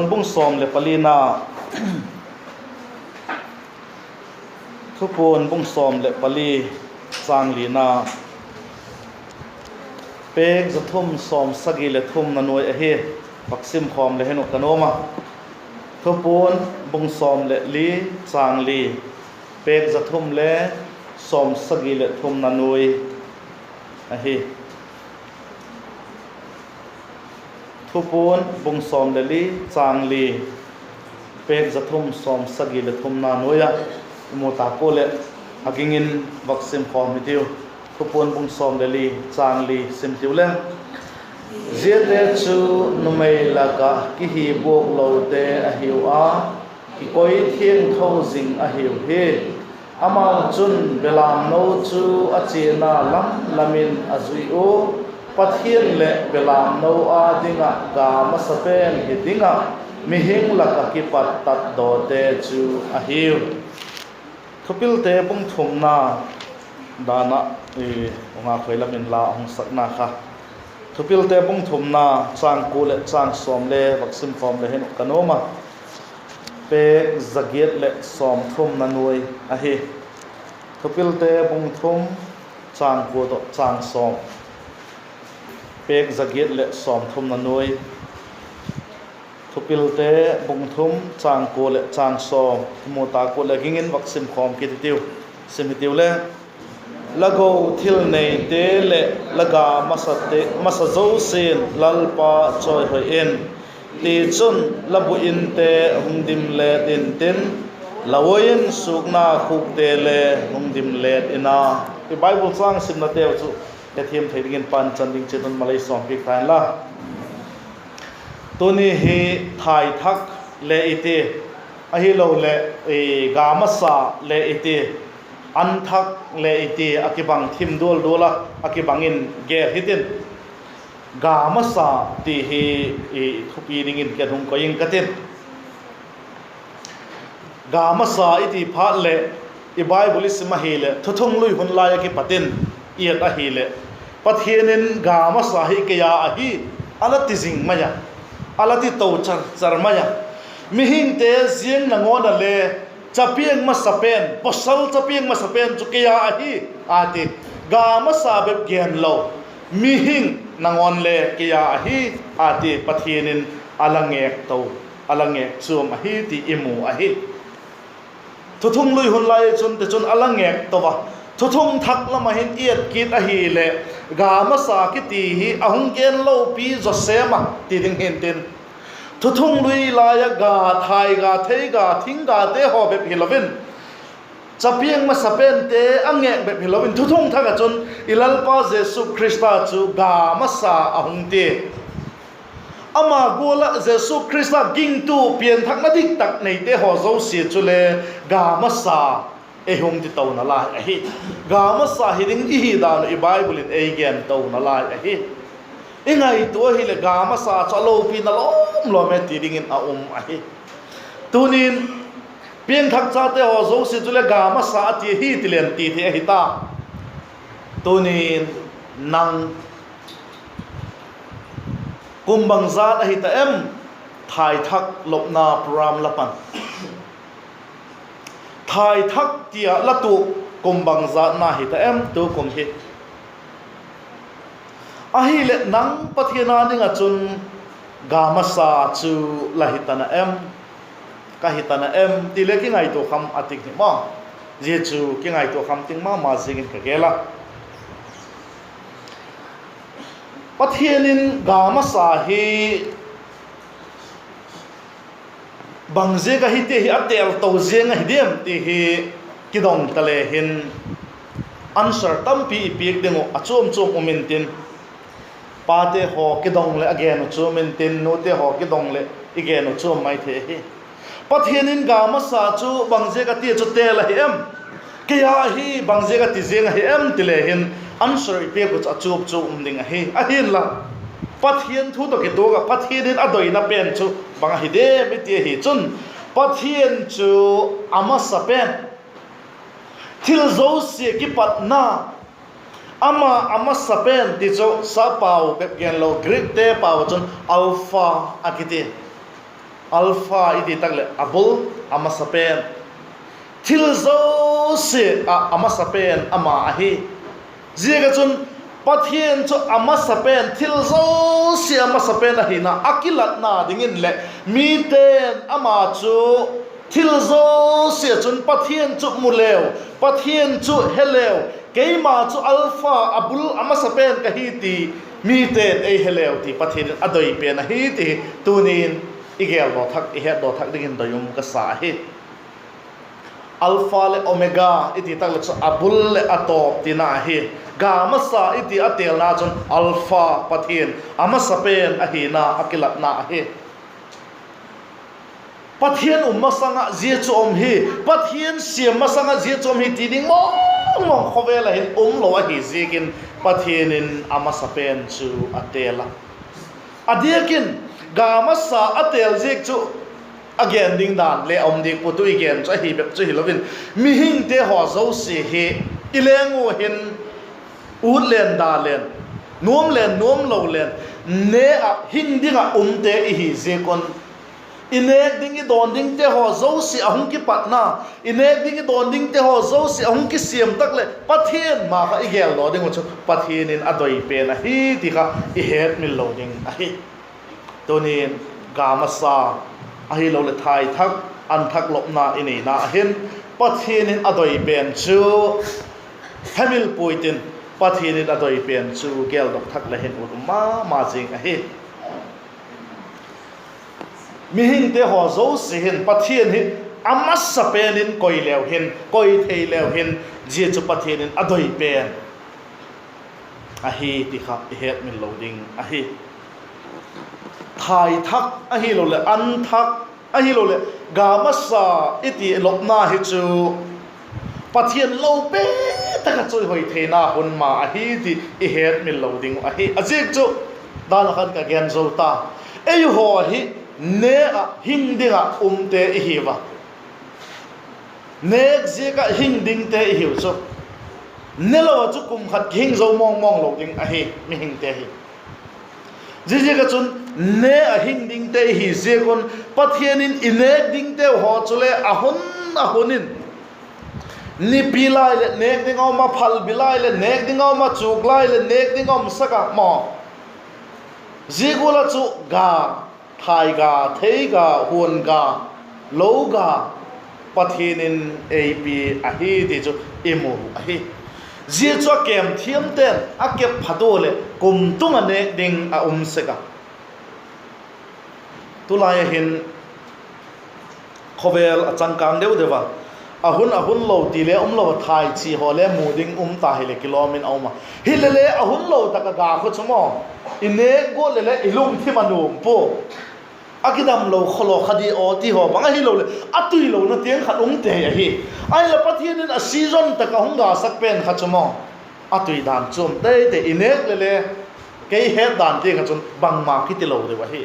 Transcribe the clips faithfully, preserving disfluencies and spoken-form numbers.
Bung sawm leh palina, Thupuan bung sawm leh pali, châng lina, pêk za thum sawmsagi leh thumna nuai ahi. Vak sim khawm le hen uh ka nuam a. Thupuan bung sawm leh li, châng li, pêk za thum le sawmsagi leh thumna nuai ahi. Thupuan bung sawm leh li, châng li, pêk za thum sawmsagi leh thumna nuai a i mu ta kua leh, a ging in vak sim khawm hitiu. Thupuan bung sawm leh li, châng li sim tiu le. Ziate chu numei lak ah kihi buak lote ahiu a, kikoi thiangtho zing ahiu hi. Amau chun belamno chu a chiana lam lam in a zui u, Pathian leh belamno â ding ah ga masa pen hi ding ah mihing lak ah kipat tatdawte chu ahiu. Thupilte bung thumna dan ah, i, unga khoi lam in la hung sakna kha, Thupilte bung thumna, châng kua leh châng sawm le vak sim khawm le hen uh ka nuam a. Pêk za giat leh sawmthumna nuai ahi. Thupilte bung thum, châng kua tawh châng sawm. Pêk za giat leh sawmthumna nuai. Thupilte bung thum, châng kua leh châng sawm i mu ta kua leh, ging in vak sim khawm kit hitiu. Sim hitiu le. La go thil neite leh la ga masa zosia'n Lalpa chawihoi in; tichun, la bu inte hung dim let intin, la uain sukna khukte le hung dim let in a. I Bible châng simnateu chu hethiam thei dingin panchan ding chiat un malei sawmpiak ta inla. Tuni hi thaithak le i ti, ahiloleh ga masa le i ti, an thak le i ti, a kibang thim dual dual a, a kibang in gel hitin, ga masa ti hi thupi dingin ken hung koi ing ka tin. Ga masa i ti phat leh, i Bible i sim ahileh, Thuthunglui hun lai ah kipat in i et ahileh, Pathian in ga masa hi kei â ahi, a la ti zing mai a, a la ti to char char mai a. Mihingte ziang nangawn ah le, chapiang masa pen, pawsal chapiang masa pen chu kei â ahi, a ti. Ga masa bep gen lo, mihing nangawn le kei â ahi, a ti. Pathian in a la ngêk to, a la ngêk chuam ahi ti i mu ahi. Thuthunglui hun lai chun tichun a la ngêk to a, thuthung thak lam ah hin i et kit ahileh, ga masa kiti hi a hung gen lopi zaw sem a ti ding hintin, thuthunglui lai ah ga, thai ga, thei ga, thing gate haw bep hilo in, chapiang masa pente a ngêk bep hilo in, thuthung thak ah chun i Lalpa Jesu Khrista chu ga masa a hung ti. Ama gual ah Jesu Khrista gingtu pianthakna diktak neite haw zosia chule ga masa ei hung ti tona lai ahi. Ga masa hi ding i hi dan uh i Bible in ei gen tona lai ahi. I ngaitua ahileh ga masa chu a lopina lawm lawm e ti dingin a um ahi. Tunin, piangthak chate haw zosia chule ga masa a ti ahi ti leng ti thei ahi ta. Tunin, nang kum bangzat ahi ta em, thaithak lopna program la pan? Thaithak ti ah la tuak kum bangzatna hi ta em tukum hi? Ahileh nang Pathian â ding ah chun ga masa chu la hi ta na em, ka hi ta na em ti le kingaitua kham a ting hi ma. Zia chu kingaitua kham ting ma ma ziakin ka gel a. Pathian in ga masa hi bangziak ah hiti hi a têl to ziang ahi diam ti hi kidong ta le hin, answer tampi i piak ding uh a chuam chuam um intin, pate haw kidong leh a gen uh chuam intin, nute haw kidong leh i gen uh chuam mai thei ahi. Pathian in ga masa chu bangziak a ti chu têl ahi em, kei â ahi, bangziak a ti ziang ahi em ti le hin, answer i piak uh chu a chuam chuam um ding ahi. Ahinla, Pathian thu tawh kituak ah Pathian in a doina pen chu bang ahi diam i ti ahi chun, Pathian chu a masa pen, thil zosia kipatna, ama a masa pen ti chu sap pau bep gen lo, Greekte pau ah chun Alpha a kiti. Alpha i ti tak leh a bul, a masa pen, thil zosia ah a masa pen ama ahi. Ziak ah chun Pathian chu a masa pen, thil zosia a masa pen ahina a kilatna dingin leh, mite'n ama chu thil zosia ah chun Pathian chu mu leu, Pathian chu he leu, keima chu Alpha, a bul, a masa pen ka hi ti mite'n ei he leu ti Pathian in a doi pen ahi ti hi tuni'n i geldaw thak, i hetdaw thak dingin doi um ka sa ahi. Alpha leh Omega i ti tak leh chu a bul leh a tawp tina ahi. Ga masa i ti a têlna chun Alpha, Pathian a masa pen ahina a kilatna ahi. Pathian um masang ah zia chu um hi, Pathian siam masang ah zia chu um hi ti ding mawngmawng khawvel ah hin um lo ahi ziakin Pathian in a masa pen chu a têl a. A diak in ga masa a têl ziak chu a gen ding dan le a um diak pua, tu i gen chu ahi bep chu hilo in, mihingte haw zosia hi i leng ua hin ut len da len, nuam len nuam lo len, ne ah hing ding ah umte i hi ziak un, i nêk ding i dawn dingte haw zosia a hung kipatna, i nêk ding i dawn dingte haw zosia a hung kisiam tak leh Pathian ma kha i geldaw ding uh chu Pathian in a doi pen ahi ti kha i hetmil lo ding ahi. Tuni'n ga masa ahiloleh thai thak, an thak lopna i neina ah hin Pathian in a doi pen chu hemil puai tin, Pathian in a doi pen chu geldok thak le hin ut um ma ma zing ahi. Mihingte haw zosia hin Pathian hi a masa pen in koi leu hin, koi thei leu hin, zia chu Pathian in a doi pen ahi ti kha i hetmil lo ding ahi. Thai thak ahiloleh an thak ahiloleh ga masa i ti lopna hi chu Pathian lopi tak ah chawihoi theina hun ma ahi ti i hetmil lo ding uh ahi. A ziak chu dan ah khan ka gen zo ta, eihaw hi ne ah hing ding ah umte i hiu a. Nêk ziak ah hing dingte i hiu chu, ne lo ah chu kum khat kihing zo mawngmawng lo ding ahi mihingte hi. Ziaziak ah chun ne ah hing dingte i hi ziak un Pathian in i nêk dingteu haw chule a hun a hun in, nipi lai leh nêk ding a um a, phalbi lai leh nêk ding a um a, chuk lai leh nêk ding a um sak ah maw. Zia gual ah chu ga, thai ga, thei ga, huan ga, lo ga, Pathian in ei pia ahi ti chu i mu ahi. Zia chu a kêm thiamte'n a kep phat ua leh kum tung ah nêk ding a um sek a. Tulai ah hin khawvel a changkâng deu deu a, a hun a hun lo ti le um lo a, thai chi haw le mu ding um ta hileh kilawm in a um a. Hilele a hun lo tak ah ga khu chu maw, i nêk gual leh le i lungthim a nuam pua. A kidam lo khawlaw kha di aw ti haw bang ahiloleh a tui lona tiang khat um tei ahi. Ahinla Pathian in a season tak ah hung gasak pen kha chu maw, a tui dan chuam tei tei, i nêk leh le kei het dan tiang ah chun bangma kiti lo deu ahi.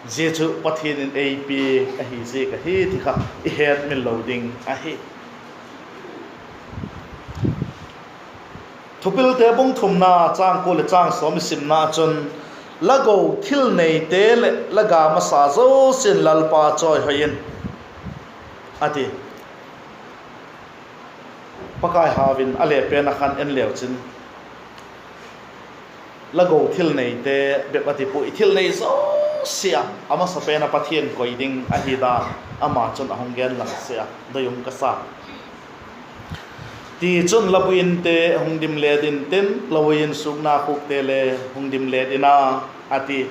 Zia chu Pathian in ei piak ahi ziak ahi ti kha i hetmil lo ding ahi. Thupilte bung thumna châng kua leh châng sawm i simna chun, La go thil neite leh la ga masa zosia'n Lalpa chawihoi in, a ti. Pakai hau in a le pen ah khan en leu chin, la go thil neite bep a ti pua, i thil nei zosia a masa pen ah Pathian koi ding ahi dan ama chun a hung gen lang sia doi um ka sa. Tichun, La bu inte hung dim let intin, la ui in sukna khukte le hung dim let in a, a ti.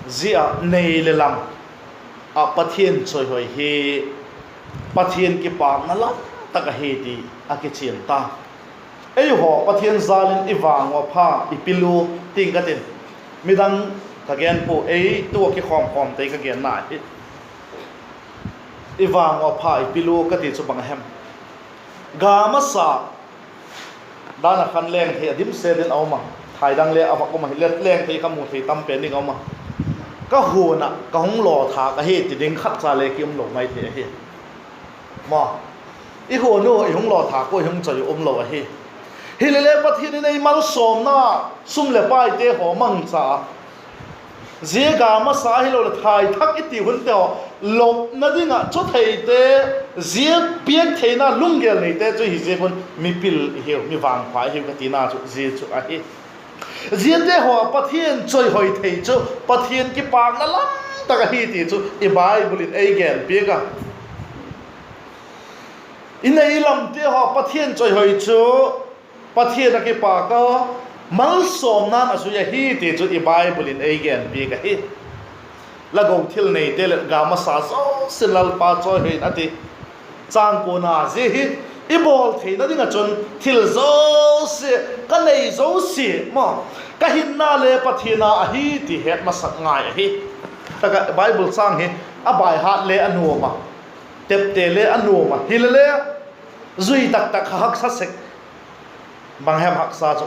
Zia nei leh lam ah Pathian chawihoi hi Pathian kipâkna lam tak ahi ti a kichian ta. Eihaw Pathian jâl in i vang ua pha, i pil ua ting ka tin, midang ka gen pua, ei tu ah kikhawm khawmte ka genna hi. I vang ua pha, i pil ua ka ti chu bang a hem? Ga masa dan ah khan leng thei a dim set in a um a, thai dang le a vak um ahi, let leng thei kha mu thei tam pen ding a um a. Ka huan ah ka hung lawthâk ahi ti ding khat cha le ki um lo mai thei ahi. Ma, i huan u i hung lawthâk u i hung choi u um lo ahi. Hilele Pathian in ei malsawmna, sum leh paite haw mangcha a, zia ga masa ahiloleh thaithak i ti hunte haw lopna ding ah chu theite, zia piak theina lunggel neite chu hi ziak un mipil i hiu, mi vangpha i hiu ka tina chu zia chu ahi. Ziate haw Pathian chawihoi thei chu Pathian kipâkna lam tak ahi ti chu i Bible in ei gen piak a. I nei i lamte haw Pathian chawihoi chu Pathian a kipâk a, malsawmna'n a zui ahi ti chu i Bible in ei gen piak ahi. La go thil neite leh ga masa zosia'n Lalpa chawihoi in a ti. Chang kuana, zia hi i bawl theina ding ah chun thil zosia, ka nei zosia maw, ka hinna le Pathian â ahi ti het masak ngai ahi. Tak ah Bible chang hi a baihat le a nuam a, tepte le a nuam a, hilele zui tak tak kha haksa sek. Bang hem haksa chu?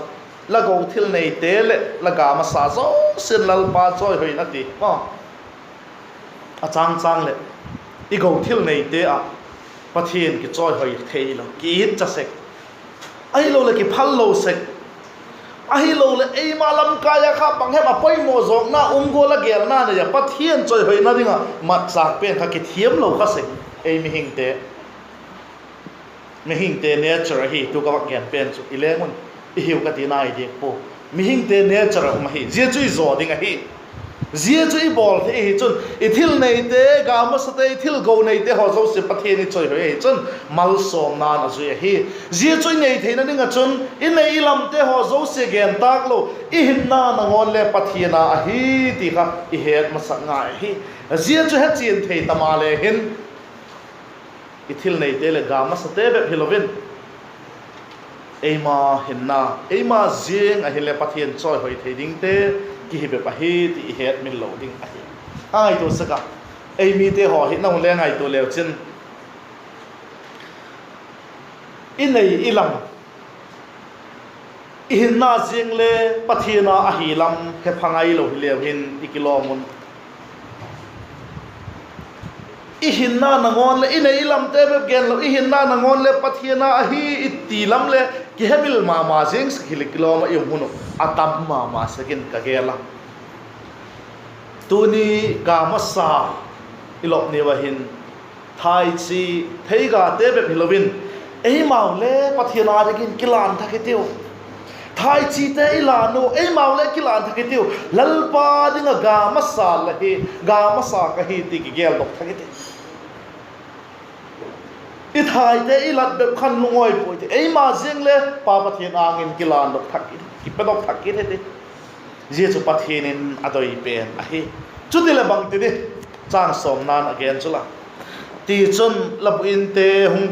La go thil neite leh la ga masa zosia'n Lalpa chawihoi in a ti. A chang chang leh i go thil neite ah Pathian kichawihoi theilo, ki-itcha sek, ahiloleh kiphal lo sek, ahiloleh eima lamkai ah kha bang hem a poimaw zawkna um gual a gelna nei a Pathian chawihoina ding ah matchâk pen kha kithiam lo kha sek. Ei mihingte, mihingte nature ahi tu ka vak gen pen chu i leng un, i hiu ka tina i diak pua. Mihingte nature a um ahi, zia chu i zaw ding ahi. Zia chu i bawl thei ahi chun i thil neite, ga masate, i thil go neite haw zosia Pathian i chawihoi ahi chun malsawmna'n a zui ahi. Zia chu i nei theina ding ah chun i nei i lamte haw zosia gen tâk lo, i hinna nangawn le Pathian â ahi ti kha i het masak ngai ahi. Zia chu hechian thei ta ma le hin i thil neite leh ga masate bep hilo in, eima hinna, eima ziang ah hinle Pathian chawihoi thei dingte kihi bep ahi ti i hetmil lo ding ahi. A ngaitua sek a, ei mite haw hi nang le ngaitua leu chin, i nei i lam, i hinna ziang le Pathian â ahi lam hepha ngailo hileu hin i kilawm un. I hinna nangawn leh, i nei i lamte bep genlo, i hinna nangawn le Pathian â ahi i ti lam le kihemil ma ma ziang sek hile kilawm ah i um hun uh a tam ma ma sek in ka gel a. Tuni ga masa i lop niu ah hin, thaichi, theigate bep hilo in, eimau le Pathian â dingin kilan thak hitiu. Thaichite i lan u, eimau le kilan thak hitiu. Lalpa ding ah ga masa la hi, ga masa ka hi ti kigeldok thak hiti. I thaite i lat bep khan lungawi puai ti, eima ziang le Pa Pathian âng in kilandok thak, kipedok thak kit hiti. Zia chu Pathian in a doi pen ahi. Chutileh bangti di, chang sawmna'n a gen chu la, tichun la bu inte hung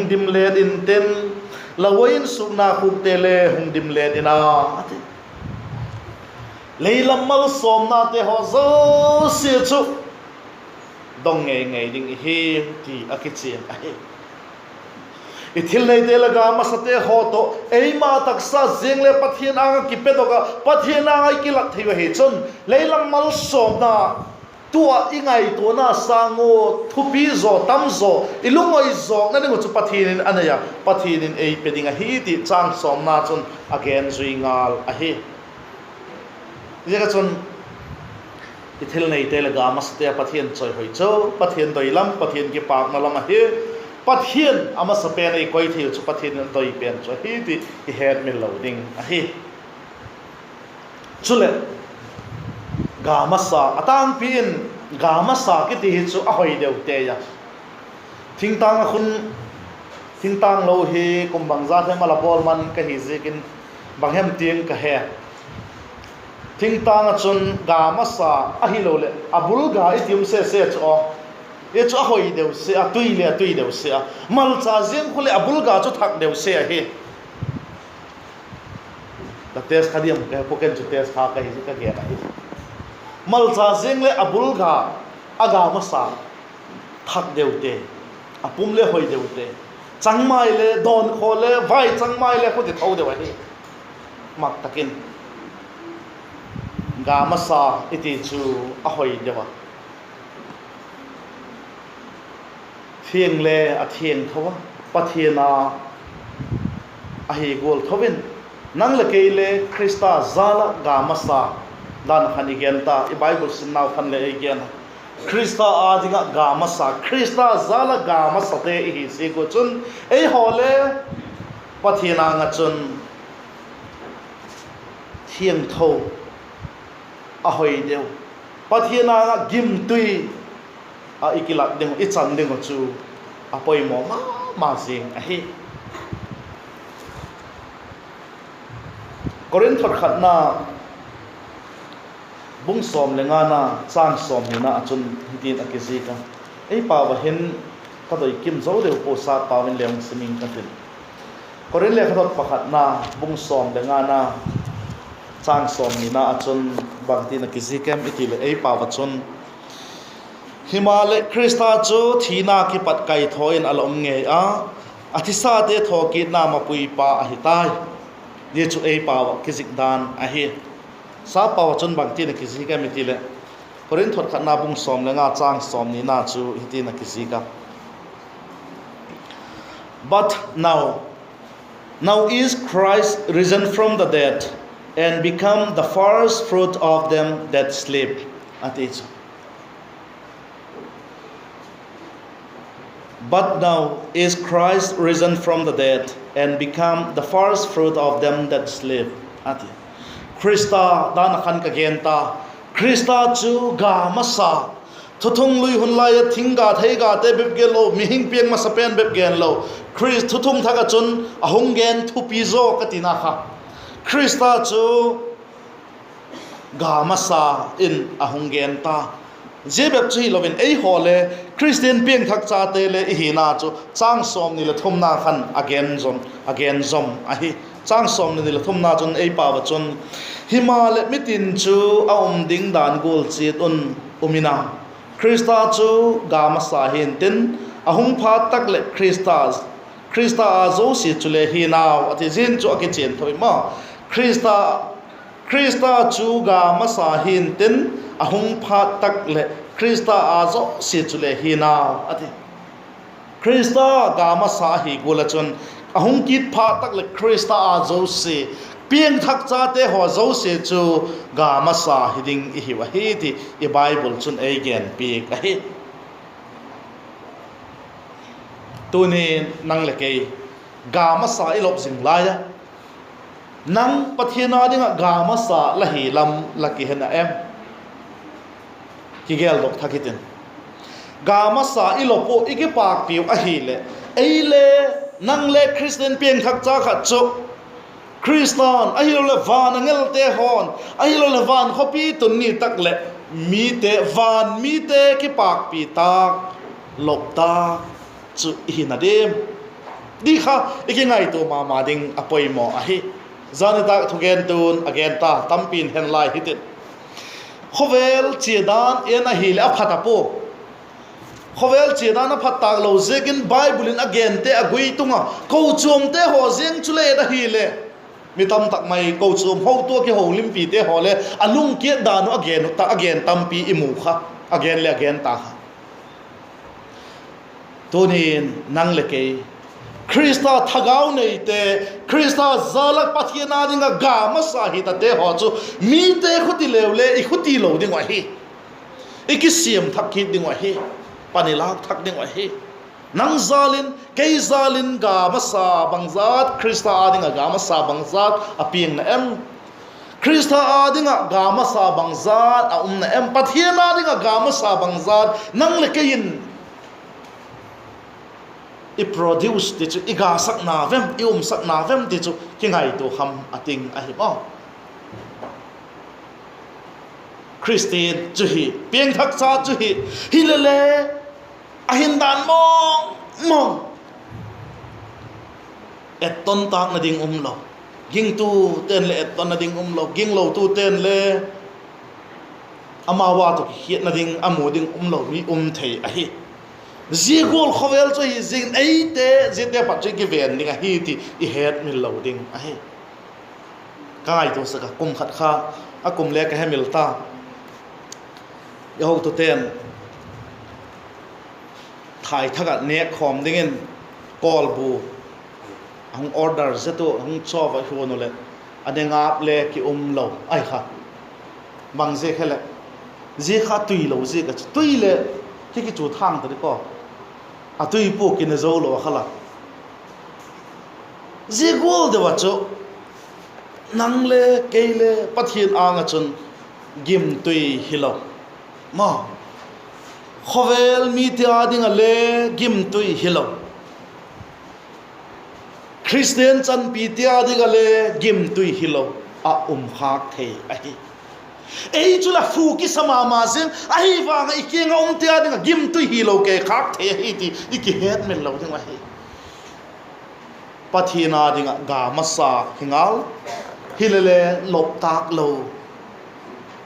dim let intin, la uain sukna khukte le hung dim let in a, a ti. Lei lam malsawmnate haw zosia chu dong ngei ngei ding i hi, ti a kichian ahi. I thil neite leh ga masate haw tawh eima taksa ziang le Pathian âng ah kipedok ah Pathian âng ah i kilat thei u ahi chun, lei lam malsawmna tu ah i ngaituana sâng ua thupi zaw, tam zaw, i lungawi zawkna ding uh chu Pathian in a nei a, Pathian in ei pe ding ahi ti chang sawmna chun a gen zui ngal ahi. Ziak ah chun, i thil neite leh ga masate ah Pathian chawihoi chu Pathian doi lam, Pathian kipâkna lam ahi. Pathian a masa pen ei koi thei u chu Pathian in a doi pen chu ahi ti i hetmil lo ding ahi. Chuleh, ga masa, a tângpi in ga masa kiti hi chu a hoi deu tei a. Thingtâng ah khun, thingtâng lo hi kum bangza hem a la bawl man ka hi ziakin bang hem tiang ka he. Thingtâng ah chun ga masa ahiloleh a bul ga i ti um sese chu aw, i chu a hoi deu se a, tui le a tui deu se a. Malcha ziang khu leh a bul ga chu thak deu se ahi. La test kha diam ka he pua, ken chu test kha ka hi, ka gen ahi. Malcha ziang leh a bul ga, a ga masa thak deu te, a pum le hoi deu te. Changmai le, dawn khaw le, vai changmai le khuti tho deu ahi. Mak tak in, ga masa i ti chu a hoi deu a, thiang le a thiangtho a, Pathian a Ahi gual tho in, nang leh kei le Khrista jal ah ga masa dan khan i gen ta, i Bible sinnau khan le ei gen a. Khrista â ding ah ga masa, Khrista jal ah ga masate i hi ziak ua chun, eihaw le Pathian âng ah chun thiangtho a hoi deu, Pathian âng ah gimtui ah i kilat ding uh, i chan ding uh chu a poimaw ma ma zing ahi. Korinth thot khatna bung sawm le ngana châng sawmnina ah chun hitin a kizik a, ei pau ah hin ka doi kim zo deu pua, sap pau in le hung sim ing ka tin. Korinth lekhathot pakhatna bung sawm le ngana châng sawmnina ah chun bangtin a kizik em i ti leh, ei pau ah chun, himaleh Khrista chu thina kipat kaithaw in a la um ngei a, a thisate thawkitna mapuipa ahi tai. Zia chu ei pau ah kizik dan ahi. Sap pau ah chun bangtin a kizik em i ti leh, Korinth thot khatna bung sawm le nga châng sawmnina chu hitin a kizik a, But now, now is Christ risen from the dead and become the first fruit of them that sleep, a ti chu. But now is Christ risen from the dead and become the first fruit of them that sleep, a ti. Khrista dan a khan ka gen ta, Khrista chu ga masa, thuthung lui hun lai ah thingga theigate bep gen lo, mihing piang masa pen bep gen lo, Khrist thuthung thak ah chun a hung gen thupi zaw ka tina kha, Khrista chu ga masa in a hung gen ta. Zia bep chu hilo in eihaw le Khristian piangthak chate le i hina chu châng sawmni leh thumna khan a gen zom, a gen zom ahi. Châng sawmni leh thumna chun ei pau ah chun, himaleh mitin chu a um ding dan gual chiat un um in a, Khrista chu ga masa hi'ntin, a hung phat tak leh Khrista, Khrista â zosia chule hinau, a ti. Zia in chu a kichian tho i ma, Khrista, Khrista chu ga masa hi'ntin, a hung phat tak leh Khrista â zosia chule hinau, a ti. Khrista ga masa ahi gual ah chun, a hung kit phat tak leh Khrista â zosia, piangthak chate haw zosia chu ga masa hi ding i hiu ahi ti i Bible chun ei genpiak ahi. Tuni'n nang leh kei ga masa i lop zing lai a, nang Pathian â ding ah ga masa la hi lam la kihe na em? Kigeldok thak hitin. Ga masa i lop uh, i kipakpiu ahileh, ei le, nang le Khristian piangthak cha khat chu Khrista'n ahiloleh van angelte haw'n ahiloleh van khawpi tun ni tak leh mite, van mite kipakpi tak lop tak chu i hina diam ti kha i kingaitua ma ma ding a poimaw ahi. Zani tak thugentu'n a gen ta, tampi'n hen lai hitin, khawvel chia dan en ahileh a pha ta pua. Khawvel chia dan a phat tâk lo ziakin Bible in a gente a gui tung a, kochuamte haw ziang chu le et ahileh, mi tamtak mai kochuam hotu a kiho limpite haw le a lungkiat dan uh a gen uh ta, a gen tampi i mu kha, a gen leh a gen ta kha. Tuni'n nang leh kei, Khrista thagau neite, Khrista jal ah Pathian â ding ah ga masa hi tate haw chu mite khuti leu le i khuti lo ding uh ahi. I kisiam thak kit ding uh ahi. Pan i lâk thak ding uh ahi. Nang jal in, kei jal in ga masa bangzat, Khrista â ding ah ga masa bangzat a piang na em? Khrista â ding ah ga masa bangzat a um na em? Pathian â ding ah ga masa bangzat nang leh kei in i produce ti chu, i gasak na vem, i umsak na vem ti chu kingaitua kham a ting ahi maw. Khristian chu hi, piangthak cha chu hi, hile le, a hin dan mawng mawng, etton tâkna ding um lo. Gingtute'n le ettonna ding um lo, ginglotute'n le amau â tawh kikhiatna ding, a mu ding um lo mi um thei ahi. Zia gual khawvel chu hi ziakin eite, ziate pat chu i kiven ding ahi ti i hetmil lo ding ahi. Ka ngaitua sak a, kum khat kha, a kum le ka hemil ta, i hotute'n thaithak ah nêk khawm dingin kawlbu a hung order zet u, a hung chawva huan u leh, a ne ngap le ki um lo ahi kha. Bang ziak hem leh, zia kha tui lo ziak a chu, tui leh ki kichu thâng ta di kaw, a tui pua ki ne zo lo a kha la. Zia gual deu a chu nang le kei le Pathian âng ah chun gimtui hilo, ma, khawvel mite â ding ah le gimtui hilo, Khristian chanpite â ding ah le gimtui hilo a um khâk thei ahi. Ei chu la phu kisa ma ma zing ahi vang ah, i kiang ah umte â ding ah gimtui hilo kei khâk thei ahi ti i kihetmil lo ding ahi. Pathian â ding ah ga masa hi ngal, hile le lop tâk lo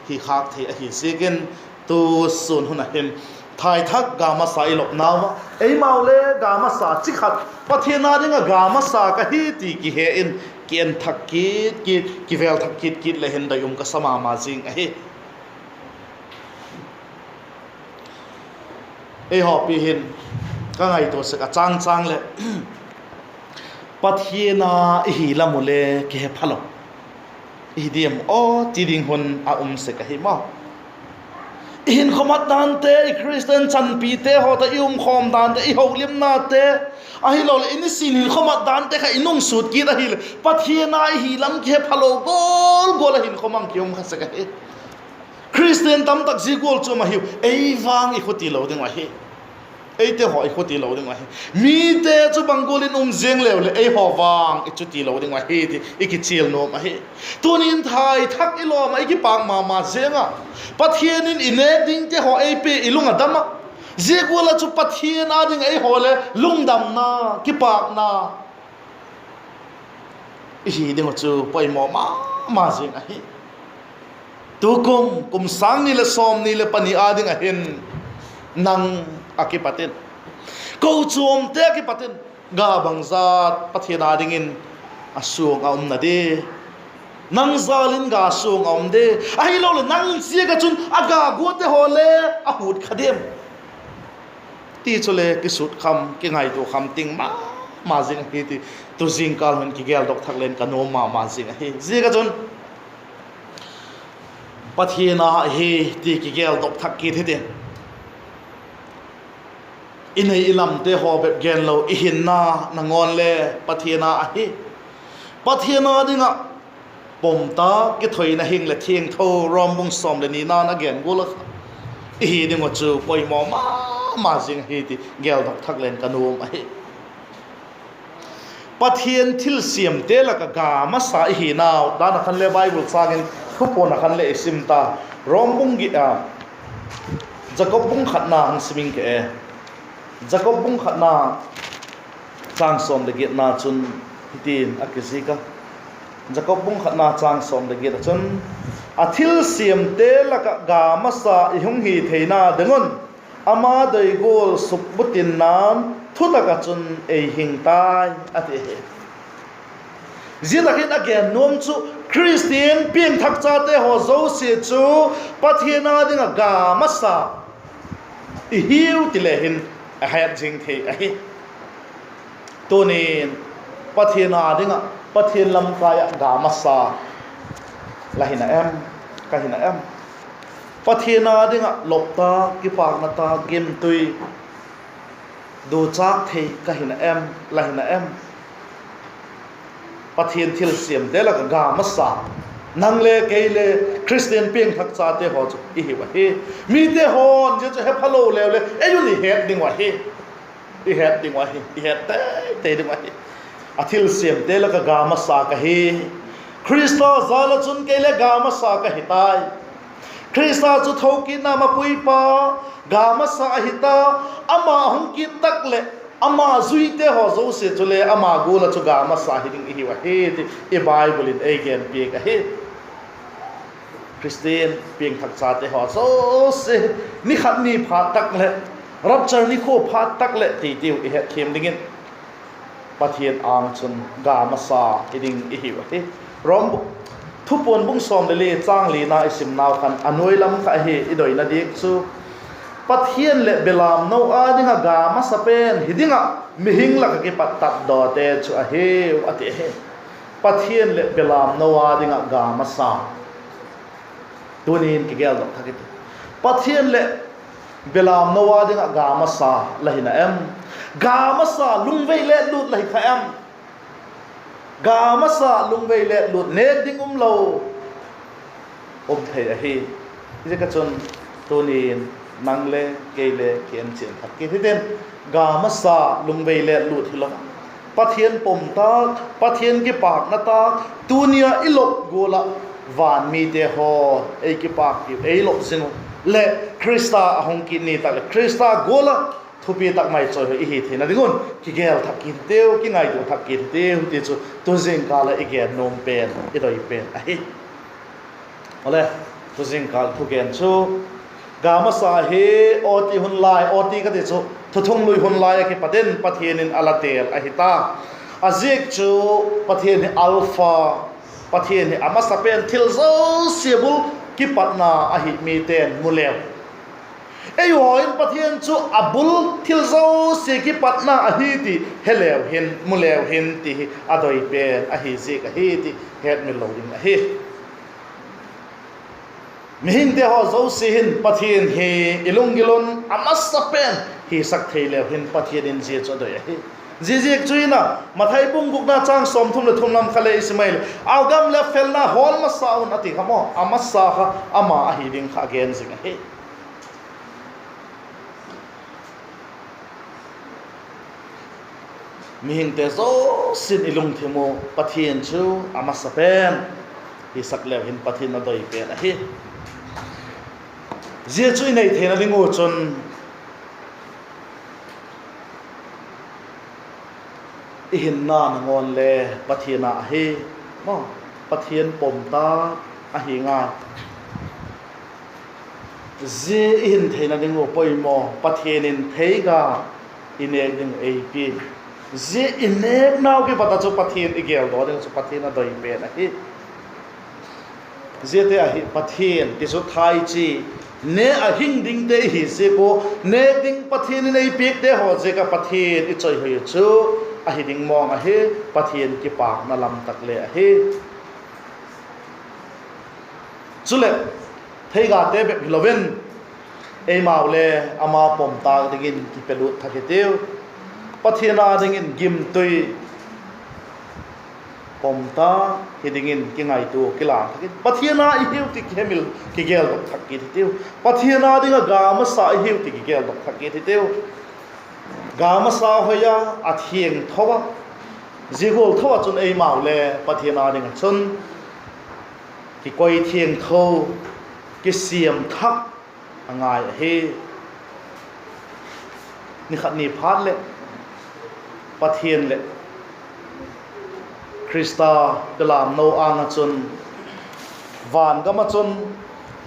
hi khâk thei ahi ziakin, tu sûn hun ah hin thaithak ga masa i lopnau ah eimau le ga masa chi khat, Pathian â ding ah ga masa ka hi ti kihe in, ki en thak kit kit, kivêl thak kit kit le hin doi um ka sa ma ma zing ahi. Eihaw pi hin ka ngaitua sek a châng châng leh, Pathian â i hi lam u le kihe phalo i hi diam aw ti ding hun a um sek ahi maw. I hinkhua mat dante, i Khristian chanpite haw tawh i umkhawm dante, i holimnate, ahiloleh i nisin hinkhua mat dante kha i nungsut kit ahileh, Pathian â i hi lam kihe phalo gual gual ah hinkhua mang ki um kha sek ahi. Khristian tamtak zia gual chu um ahiu, ei vang i khuti lo ding uh ahi. Eite haw i khuti lo ding uh ahi. Mite chu bang gual in um ziang leu leh eihaw vang i chuti lo ding uh ahi ti i kichial nuam ahi. Tuni'n thaithak i lawm ah i kipâk ma ma ziang ah, Pathian in i nêk dingte haw ei pia i lung a dam ah, zia gual ah chu Pathian â ding ah eihaw le lungdamna, kipâkna i hi ding uh chu poimaw ma ma zing ahi. Tukum, kum sâng ni leh sawmni leh pani â ding ah hin nang a kipat in, kochuamte a kipat in, ga bangzat Pathian â dingin a suang a um na di? Nang jâl in ga suang a um di? Ahiloleh nang ziak ah chun a ga guate haw le a hut kha diam? Ti chule kisut kham, kingaitua kham ting ma ma zing ahi ti, tu zingkâl hun kigeldok thak leng ka nuam ma ma zing ahi. Ziak ah chun Pathian â ahi ti kigeldok thak kit hitin, i nei i lamte haw bep gen lo, i hinna nangawn le Pathian â ahi. Pathian â ding ah pom tak kithoina hing leh thiangtho, Rom bung sawm leh nina'n a gen gual ah kha, i hi ding uh chu poimaw ma ma zing ahi ti geldok thak leng ka nuam ahi. Pathian thilsiamte lak ah ga masa i hinau dan ah khan le Bible châng in Thupuan ah khan le i sim ta. Rom bung gi-, a, Jakob bung khatna hung sim ing ke e. Jakob bung khatna châng sawm leh giatna chun hitin a kizik a. Jakob bung khatna châng sawm leh giat ah chun, a thilsiamte lak ah ga masa i hung hi theina ding un, ama doi gual sukbutinna'n thutak ah chun ei hing tai, a ti ahi. Zia tak in a gen nuam chu, Khristian piangthakchate haw zosia chu Pathian â ding ah ga masa i hiu ti le hin a het zing thei ahi. Tuni'n Pathian â ding ah, Pathian lamkai ah ga masa la hi na em, ka hi na em? Pathian â ding ah lop tak, kipâkna tak, gimtui, duchâk thei ka hi na em, la hi na em? Pathian thilsiamte lak ah ga masa, nang le kei le Khristian piangthakchate haw chu i hiu ahi. Mite haw'n zia chu hephalo leu le ei un i het ding uh ahi. I het ding uh ahi, i het tei tei ding uh ahi. A thilsiamte lak ah ga masa ka hi. Khrista jâl ah chun kei le ga masa ka hi tai. Khrista chu thokitna mapuipa, ga masa ahi ta. Ama hung kit tak leh ama zuite haw zosia chule ama gual ah chu ga masa hi ding i hiu ahi ti i Bible in ei genpiak ahi. Khristian piangthakchate haw zosia, ni khat ni phat tak leh, rapture nikhua phat tak leh ti tiu i hetthiam dingin, Pathian âng chun ga masa hi ding i hiu ahi. Rom bu-, Thupuan bung sawm le li châng lina i simnau khan a nuai lam kha ahi, i doina diak chu, Pathian leh belamno â ding ah ga masa pen hi ding ah mihing lak ah kipat tatdawte chu ahiu, a ti ahi. Pathian leh belamno â ding ah ga masa. Tuni'n kigeldok thak i ti. Pathian leh belamno â ding ah ga masa la hina em? Ga masa lungvei let lut la hi kha em? Ga masa lungvei let lut nêk ding um lo um thei ahi. Ziak ah chun tuni'n nang le kei le kienchian thak kit hitin, ga masa lungvei let lut hilo, Pathian pom tâk, Pathian kipâkna tâk, tuni ah i lop gual ah van mite haw ei kipâkpiu, ei lop zing uh leh Khrista a hung kit ni tak leh Khrista gual ah thupi tak mai chawihoi i hi theina ding un kigel thak kit hitiu, kingaitua thak kit hitiu ti chu tu zingkâl ah i gen nuam pen, i doi pen ahi. Awle, tu zingkâl thugen chu ga masa hi, OT hun lai, OT ka ti chu thuthunglui hun lai ah kipat in Pathian in a la têl ahi ta. A ziak chu Pathian hi Alpha, Pathian hi a masa pen, thil zosia bul kipatna ahi mite'n mu leu. Eihaw in Pathian chu a bul, thil zosia kipatna ahi ti he leu hin, mu leu hin ti hi a doi pen ahi ziak ahi ti hetmil lo ding ahi. Mihingte haw zosia hin Pathian hi i lunggil un a masa pen hisak thei leu hin Pathian in zia chu a doi ahi. Ziaziak chu in a, Mathai bung gukna châng sawmthum leh thum lam kha le i sim ai leh, a gam leh felna hawl masa un a ti kha maw, a masa kha ama ahi ding kha a gen zing ahi. Mihingte zosia'n i lungthim uh Pathian chu a masa pen hisak leu hin Pathian a doi pen ahi. Zia chu i nei theina ding uh chun i hinna nangawn le Pathian â ahi, Pathian pom tâk ahi ngai. Zia i hin theina ding uh poimaw, Pathian in theiga i nêk ding uh ei pia. Zia i nêknau kipat ah chu Pathian i geldaw ding uh chu Pathian a doi pen ahi. Ziate ahi Pathian ti chu thaichi, ne a hing dingte i hi ziak ua, nêk ding Pathian in ei piakte haw ziak ah Pathian i chawihoi uh chu ahi ding mawng ahi, Pathian kipâkna lam tak le ahi. Chuleh, theigate bep hilo in, eimau le ama pom tâk dingin kipelut thak hitiu. Pathian â dingin gimtui pom tâk hi dingin kingaitua kilang thak in, Pathian â i hiu ti kihemil kigeldok thak kit hitiu. Pathian â ding ah ga masa i hiu ti kigeldok thak kit hitiu. Ga masa hoi a, a thiangtho a, zia gual tho ah chun eimau le Pathian â ding ah chun kikoi thiangtho, kisiam thak a ngai ahi. Ni khat ni phat leh Pathian leh Khrista belamno âng ah chun, van gam ah chun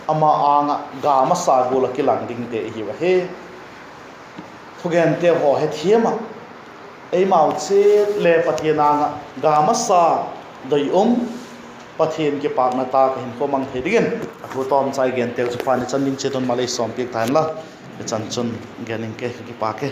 ama âng ah ga masa gual ah kilang dingte i hiu ahi. Thugente haw hethiam ah, eimau chiat le Pathian âng ah ga masa doi um, Pathian kipâkna tâk ah hinkhua mang thei dingin a thu tawmchai genteu chu Pa'n i chan ding chiat un mal ei sawmpiak ta hen la, i chan chun gen ing ke, ka kipâk e.